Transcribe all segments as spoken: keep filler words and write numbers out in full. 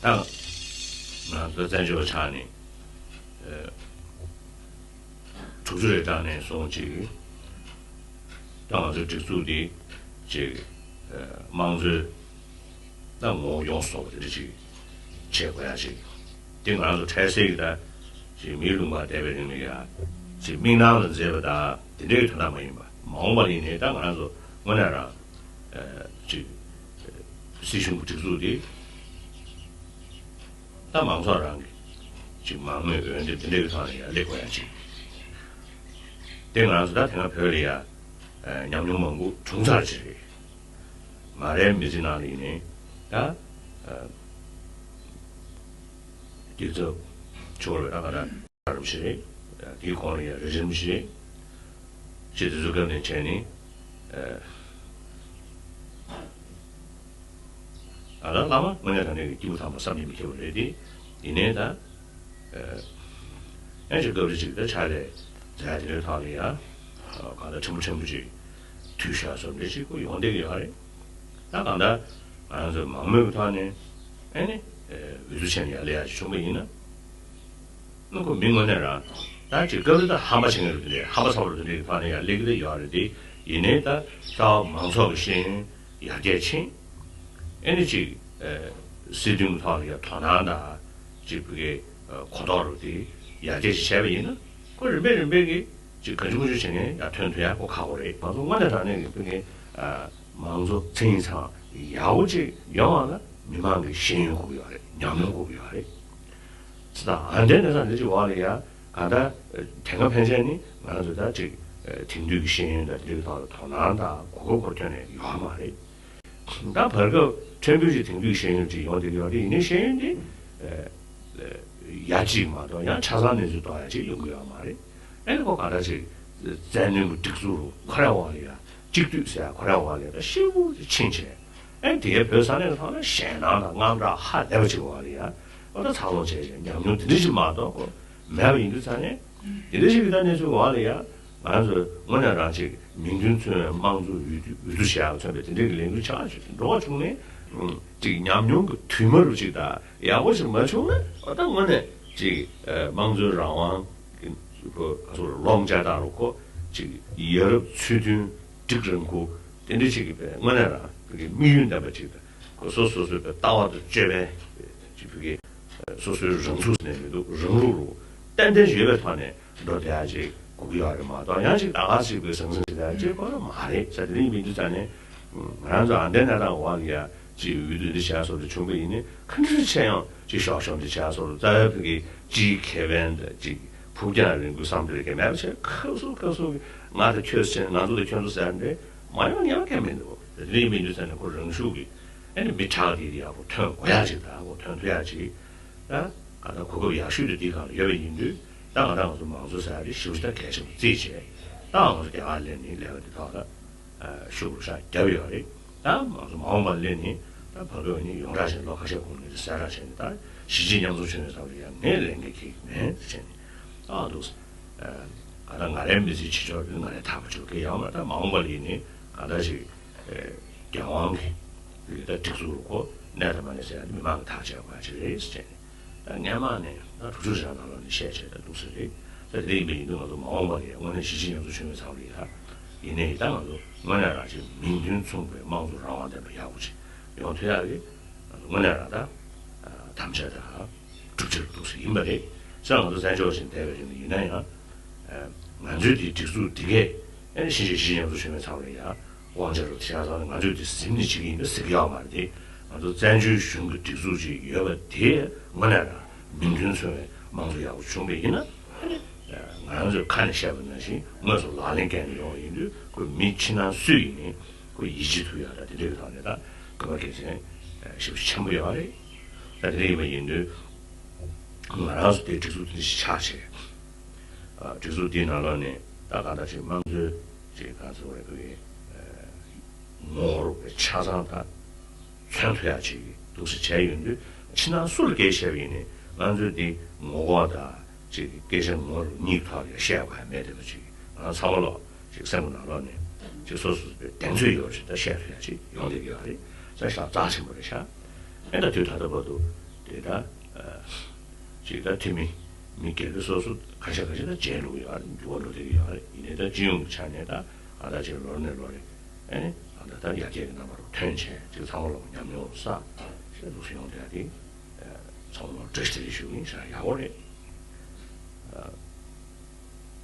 ད་ང་ཚོ་བཙན་བྱོལ་བ་ཆགས་ནས་དྲུག་ཅུ་རེ་གྲངས་ནས་བཟུང་ཅིག་ད་ང་ཚོའི་སྒྲིག་འཛུགས་འདི་ཅིག་དམངས་གཙོའི་ད་ངོ་བོ་ཡོངས་སུ་རྫོགས་པ་དེ་འདྲ་ཅིག་བྱེད་དགོས་ཡ་ཅིག་དེ་ང་ཚོ་འཕྲལ་སེལ་གྱི་ད་ཅིག་མིའི་ལུང་པར་བསྡད་པའི་རིང་ལ་ཡ་ཅིག་དམིགས་སྣང་ལ་མཛེས་པ་དང་དེ་འདྲའི་དོན་དག་མ་ཡིན་པ། མ་འོངས་པ་ལ་ཡིན་ནའི་ད་ང་རང་ཚོ་དངོས་གནས་རང་ཅིག་སྲིད་གཞུང་གི་སྒྲིག་འཛུགས་དེ་ད་མང་ཚོགས་རང་གི་ཅིག་མང་མོས་འོས་འདེམས་དེ་འདྲའི་ཐོག་ནས་ཡར་སླེབས་དགོས་ཡ་ཅིག་དེ་ང་རང་ཚོ་ད་དེ་སྔ་བོད་ལ་ཡ་ཉམས་མྱོང་མང་པོ་བྱུང་ཚར་ཅིག་རེད། ང་རའི་མི་ཚེ་ནང་ལ་ཡིན་ནའི་ད་སྐྱིད་ཚབ་ཆོར་བའི་ད་ག་ད། རབ་ཞིག་རེད། དེའི་གོང་ལ་ཡང་རི་རིམ་ཞིག་རེད། ཅེས་དེ་ཚོའི་སྐབས་ནས་བྱས་ནས། ཨ་ལ་བླ་མ་དངོས་གནས་དྲང་གནས་ཀྱི་སྐྱེས་བུ་དམ་པ་བསམ་གྱིས་མི་ཁྱབ་པ་རེད་དེ། ཡིན་ནའི་ད། ཡང་ཅིག་སྐབས་རེ་ཅིག་ད་ཕྱག་ལས་མཛད་དེ་འདྲའི་ཐོག་ལ་ཡང་། གང་ལྟར་ཕྲན་བུ་ཕྲན་བུ་ཅིག་དུས་ཤག་སོགས་འདྲ་ཅིག་ཁོ་ཡོང་བསྡད་ཀྱི་ཡོད་རེད། ད་གང་ལྟར་ང་རང་ཚོའི་མང་མོས་ཀྱི་ཐོག་ནས་ཨ་ནི་འོས་བསྡུ་བྱས་ནས་ཡར་སླེབས་ཡག་ཅིག་བྱུང་པ་ཡིན་ན། ནུ་ཁོ་མི་དངོས་གནས་རང་ད་ཅིག་སྐབས་རེ་ད་ཧམ་པ་བྱེད་མཁན་རེད་དེ། ཧམ་པ་ཚ་བོ་རེད་དེ། འདྲའི་ཕར་ནས་ཡར་སླེབས་ཀྱི་ཡོད་རེད་དེ། ཡིན་ནའི་ད་རྩ་བ་མང་ཚོགས་ཀྱི་ཤེས་ཡོན་ཡར་རྒྱས་ཕྱིན། ཨེ་ནི་ཅིག་སྲིད་དོན་གྱི་ཐོག་ལ་ཡ་དོ་སྣང་དང་ཅིག་བུ་གའི་གོ་རྟོགས་རུ་དེ་ཡར་རྒྱས་ཅིག་བྱས་པ་ཡིན་ན། ཁོ་རིམ་པས་རིམ་པས་ཀྱིས་ཅིག་གང་ཅི་གང་ཅི་བྱེད་མཁན་ཡར་ཐོན་ཐུབ་ཡ་ཁོ་ཁག་པོ་རེད། ང་ཚོ་དངོས་གནས་དྲང་གནས་ཀྱི་བུ་གའི་མང་གཙོ་མཚན་ཉིད་ཚང་ཡག་པོ་ཅིག་ཡོང་བ་ལ་མི་མང་གི་ཤེས་ཡོན་དགོས་ཀྱི་ཡོད་རེད། ཉམས་མྱོང་དགོས་ཀྱི་ཡོད་རེད། ད་ཨ་འདྲའི་གནས་སྟངས་འདི་ཅིག་འོག་ལ་ཡ་གང་ལྟར་དེ་སྔ་ཕན་ཆད་ནི་ང་རང་ཚོ་ད་ཅིག་དེང་དུས་ཀྱི་ཤེས་ཡོན་དང་དེ་འདྲའི་ཐོག་ལ་དོ་སྣང་དང་གོ་སྐབས་ཁོ་ཐོན་ནས་ཡོད་མ་རེད། ད་བར་སྐབས་ཕྲན་བུ་ཅིག་དེང་དུས་ཤེས་ཡོན་ཅིག་ཡོང་བསྡད་ཀྱི་ཡོད་རེད། ཡིན་ནའི་ཤེས་ཡོན་འདི་ཡ་གཅིག་མ་གཏོགས་ཡང་ཆ་ཚང་གནས་ཚུལ་རྟོགས་ཡ་ཅིག་ཡོང་གི་ཡོད་མ་རེད། ཨེ་ནི་ཁོ་གང་ལྟར་ཅིག་བཙན་གནོན་གྱི་སྒྲིག་འཛུགས་ཁོ་རའི་འོག་ལ་ཡ་གཅིག་སྡུད་ཟེར་ཡ་ཁོ་རའི་འོག་ལ་ཡ་ད་ཤེས་བུ་ཕྱིན་བྱས། ཨེ་དེའི་བོད་ས་གནས་ཀྱི་ཐོག་ལ་ཞེད་སྣང་དང་དངངས་སྐྲག་ཧ་ལས་པ་ཅིག་འོག་ལ་ཡ་ཨོ་ད་འཚར་ལོངས་བྱས་བྱས་ཉམས་མྱོང་དེ་འདྲ་ཅིག་མ་གཏོགས་ཁོ་མེད་པ་ཡིན་དུས་ཙང་ནས། དེ་འདྲ་ཞིག་གི་ད་གནས་ཚུལ་འོག་ལ་ཡ་ང་ཚོས་དངོས་གནས་རང་ཅིག་མིང་དོན་མཚུངས་པའི་དམངས་གཙོ་འོས་བསྡུ་འོས་བསྡུ་བྱེད་ཡག་མཚོན་པའི་དེ་འདྲ་གི་ལས་འགུལ་ཆགས་ཤིག་འགྲོ་བ་བྱུང་ནས། ཅིག་ཉམས་མྱོང་གི་དུས་མ་རུ་ཅིག་དང་ཡག་པོ་ཞིག་མ་བྱུང་ན། ཨོ་ད་དངོས་གནས་ཅིག་དམངས་གཙོའི་རང་དབང་གི་ཁོ་ག་ཚོད་ལོག་འཇགས་དང་རུ་ཁོ་ཅིག་ཡ་རབས་ཚུལ་མཐུན་སྒྲིག་རང་ཁུ་དེ་འདྲ་ཅིག་གི་དངོས་གནས་རང་གི་དམིགས་ཡུལ་ལྡན་པ་ཅིག་དང་། ཁོ་སོ་སོ་སོའི་ལྟ་བ་དང་སྤྱོད་པའི་ཅིག་བུ་གའི་སོ་སོའི་རང་ཚུགས་ནས་མི་འདུག་རང་ལུགས་རུ་ཏན་ཏན་ཡོད་པའི་ཐོག་ནས་འགྲོ་བསྡད་ཡ་ཅིག་དགོས་ཀྱི་ཡོད་རེད་མ་གཏོགས། ཡང་ཅིག་ད་ག་ཅིག་པའི་ཟང་ཟིང་ཞིག་ལ་ཅིག་ཁོ་རང་མ་རེད་ཟེར། དེ་རིང་མི་འདུག་ཙང་ནས་ང་རང་ཚོ་ཨ་འདྲའི་གནས་སྟངས་འོག་ལ་ཡ་ཅིག་འོས་བསྡུ་འདི་བྱས་སོགས་དེ་བྱུང་པ་ཡིན་ནའི་ག་འདྲ་ཆེ་ཡང་ཅིག་ཤོག་ཤོག་འདི་བྱས་སོགས་རྩ་བའི་བོད་ཀྱི་སྤྱིའི་ཁེ་ཕན་དང་ཅིག་ཕུགས་རྒྱང་རིང་པོའི་བསམ་འདུན་གྱི་མེད་པ་བྱས། ཁ་སུ་ཁ་སུ་གི་ང་དང་ཁྱོད་ཟེར། ང་ཚོ་དང་ཁྱོད་ཚོ་ཟེར་འདྲ་མ་ཡོང་ཉེ་བ་གང་མི་འདུག་དེ་རིང་མི་འདུག་ཙང་ནས་ཁོ་རང་ཤུགས་ཀྱིས་ཨ་ནི་མི་དྲག་དེ་ཡག་པོ་ཐོན་དགོས་ཡ་ཅིག་དང་། ཁོ་ཐོན་ཐུབ་ཡ་ཅིག་ད་ག་ད་གོ་སྐབས་ཡག་ཤོས་དེ་འདི་སྒང་ལ་ཡོད་པ་ཡིན་དུས། ད་ང་ད་ང་ཚོ་མང་གཙོ་ཟེར་ཡ་དེ་ཞེ་པོ་ཅིག་ད་གལ་ཆེན་པོ་བརྩིས་བྱས། ད་ང་ཚོ་རྒྱ་གར་སླེབས་ནས་ལས་ཀ་འདི་ཐོག་ལ་ཤུགས་རུ་ཤ་བརྒྱབ་ཡོད་རེད། ད་ང་ཚོ་མ་འོངས་པར་སླེབས་ནས་ད་བར་སྐབས་ནི་ཡོངས་གྲགས་བྱས་ནས་ལོ་ཁ་ཤས་གོང་ནས་དེ་གསལ་བསྒྲགས་བྱས་ནས། ད་གཞིས་བྱེས་མཉམ་འཛོམས་ཆེན་མོའི་ཚབ་ལ་ཡང་ངས་ལས་འགན་འཁྱེར་གྱི་མེད་ཟེར་བྱས་ནས། ཨ་འདུག་ཟེར། ད་ང་རའི་མི་ཚེའི་བྱེད་ཕྱོགས་དེ་ང་རས་ཐག་པ་ཆོད་ཀྱི་ཡོད་མ་རེད། ད་མ་འོངས་པ་ལ་ཡིན་ནའི་གང་ལྟར་ཞིག་རྒྱལ་དབང་གི་ད་སྒྲིག་འཛུགས་རུ་ཁོ་གནས་དང་མ་གནས་ཟེར་ཡ་དེ་མི་མང་གིས་ཐག་བཅད་དགོས་ཡ་ཅིག་རེད་ཟེར་བྱས་ནས། ད་སྔོན་མ་ནས་ད་དྲུག་ཅུ་རེ་གྲངས་ནང་ལོགས་ནས་བཤད་བྱས་ད་འདུག་ཟེར་རེད། ད་དེ་འདྲ་ཡིན་པ་ཡིན་དུས་ང་ཚོ་མ་འོངས་པ་ལ་ཡང་དངོས་གནས་གཞིས་བྱེས་མཉམ་འཛོམས་ཆེན་མོའི་ཚབ་ལ་ཡ་ཡིན་ནའི་ད་ང་ཚོ་དངོས་གནས་རང་ཅིག་མིང་དོན་མཚུངས་པའི་དམངས་གཙོ་རང་དབང་ལྡན་པ་ཡག་པོ་ཅིག་ཡོང་ཐུབ་ཡག་གི་ང་ཚོ་དངོས་གནས་རང་ད་དམ་བཅའ་དང་གྲུབ་འབྲས་འདུག་ཟེར་ཡིན་པ་རེད་ཟེར། ང་ཚོ་བཙན་བྱོལ་བ་ཞིག་བསྡད་པའི་རིང་ལ་ཡིན་ན་ཡང་། ང་ཚོའི་འདིའི་སྒྲིག་འཛུགས་འདི་གས་ཨེ་གཞིས་བྱེས་གཞིས་བྱེས་མཉམ་འཛོམས་ཆེན་མོའི་ཚབ་ལ་ཡ་དབང་ཆ་རུ་ཆ་ཚང་ལ་ང་ཚོས་དེ་ཟིན་ནས་བྱེད་ཀྱི་ཡིན་པ་ཟེར་གྱི་ཡོད་མ་རེད་དེ། ང་ཚོ་བཙན་བྱོལ་གཞུང་གི་སྒྲིག་འཛུགས་ཅིག་ཡོད་པ་དེ་དངོས་གནས་རང་མིང་དོན་མཚུངས་པའི་དམངས་གཙོ་ཡག་པོ་བྱུང་བ་ཡིན་ན། ང་རང་ཚོས་ཁ་ནས་བཤད་པ་ནང་བཞིན་དངོས་སུ་ལག་ལེན་བཀལ་ནས་ཡོང་བ་ཡིན་དུས། ཁོ་མི་ཕྱི་ནང་སུ་ཡིན་ནའི་ཁོ་ཡིད་ཆེས་ཐུབ་ཡག་དང་དེ་འདྲའི་ཐོག་ནས་ད་དགོས་པ་གལ་ཆེན་ཞེ་པོ་ཆེན་པོ་ཡོད་རེད། ད་དེ་འདྲ་ཡིན་པ་ཡིན་དུས། ང་རང་ཚོ་དེ་སྒྲིག་འཛུགས་དེ་འདྲ་ཞིག་ཆགས་བྱས། ཨ། སྒྲིག་འཛུགས་དེའི་ནང་ལོགས་ནས་ད་གང་ལྟར་ཅིག་དམངས་གཙོའི་ཅིག་ག་ཚོད་རེ་དགོས་ཡིན། ཨ། ངོ་བོ་རུ་ཆ་ཚང་དང་མཚོན་ཐུབ་ཡག་ཅིག་འདུག་སེ་བྱས་ཡོང་དུས། ཕྱི་ནང་སུ་ལ་སྐད་བཤད་པ་ཡིན་ནའི་ང་ཚོའི་འདི་ངོ་ལྐོག་དང་ཅིག་སྐད་ཆ་ངོ་རུ་གཉིས་ཐོག་ལ་བཤད་དགོས་ཡ་མེད་བསྡད་པ་ཅིག་ང་ཚང་མ་ལོག་ཅིག་སེམས་ཀྱི་ནང་ལོགས་ནས་ཅིག་སོ་སོ་སོའི་གདེང་ཚོད་ཡོད་པ་ཞིག་ད་བཤད་ཐུབ་ཡག་ཅིག་ཡོང་བསྡད་ཀྱི་ཡོད་རེད། ས་ཞག་རྩ་ཆེན་པོ་རེད་ཤག་ཨེ་ད་དུས་ད་ལྟ་བར་དུ་ དེ་ད་ཅིག་ད་འཐུས་མི་མི་སྒེར་གྱི་སོ་སོ་ཁ་ཤས་ཁ་ཤས་ད་བརྗེད་འགྲོ་གི་ཡོད་རེད། འགྱུར་བ་འགྲོ་བསྡད་ཀྱི་ཡོད་རེད། ཡིན་ནའི་ད་སྤྱི་ཡོངས་ཀྱི་ཆ་ནས་ད་ཨ་ད་ཅིག་ལོ་ནས་ལོ་རེ་ཨེ་ནི་ཨ་ད་ད་ཡར་རྒྱས་ཀྱི་རྣམ་པ་རུ་ཐོན་བྱས་ཅིག་ཚང་མ་ལོག་ཉམས་མྱོང་བསགས་ཞེས་འདུག་སེ་ཡོང་བསྡད་ཡ་དེ་ཚང་མ་ལོག་བཀྲ་ཤིས་བདེ་ལེགས་ཞུ་གི་ཡིན་ཟེར་ཡག་པོ་རེད།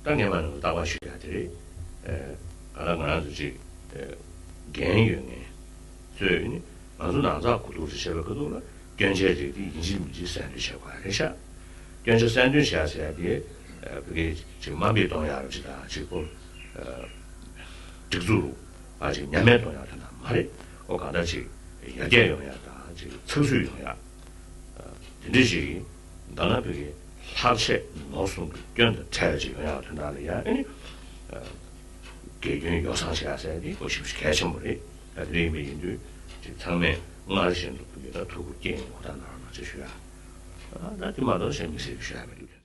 ད་ངས་མ་ནང་རྟག་པར་ཞུ་ཡ་དེ་རེད། ཨེ། ག་ལ་ང་རང་ཚོ་ཅིག་ཨེ། འགན་ཡོད་མཁན་ཚོས་ནི་ང་ཚོ་ནང་ཚགས་གོ་བསྡུར་ཞིག་བྱེད་པའི་ཁ་ཐུག་ལ་སྐྱོན་ཆའི་རིགས་དེ་ཡིན་གཅིག་མིན་གཅིག་གསལ་འདོན་བྱེད་དགོས་རེད་ཤག་སྐྱོན་ཆ་གསལ་འདོན་བྱེད་ཡ་ཟེར་ཡ་དེ་ཨེ། བོད་སྐད་ཅིག་དམའ་འབེབས་གཏོང་ཡ་རབས་ཅིག་དང་ཅིག་པོ་ཨེ། སྒྲིག་འཛུགས་རུ་ཨ་ཅིག་ཉམས་དམས་གཏོང་ཡ་དེ་འདྲ་མ་རེད། ཨོ་གང་ལྟར་ཅིག་ཡར་རྒྱས་ཡོང་ཡ་དང་ཅིག་ཚགས་ཚུད་ཡོང་ཡ། དེ་འདྲ་ཞིག་ཡིན། མདོར་ན་བོད་ཀྱི་ལྷག་བཅས་ནོར་གསུམ་གྱི་སྐྱོན་དང་བྲལ་བ་ཅིག་ཡོང་ཡག་དོན་དག་ལ་ཡང་ཨ་ནི། དགེ་སྐྱོན་ཡོ་བསྲང་བྱེད་ཡག་ཟེར་ཡག་དེ་ཁོ་ཞེ་པོ་ཞིག་གལ་ཆེན་པོ་རེད། ད་དེ་འདྲ་ཡིན་པ་ཡིན་དུས་ཅིག་ཚང་མས་སྔར་བཞིན་དུ་བོད་ཀྱི་ད་ཐུགས་ཁུར་བསྐྱེད་ནས་ཧུར་ཐག་གནང་རོགས་གནང་ཅེས་ཞུ་ཡ། ད་དེ་མ་གཏོགས་གཞན་དམིགས་བསལ་གྱི་ཞུ་ཡ་མི་འདུག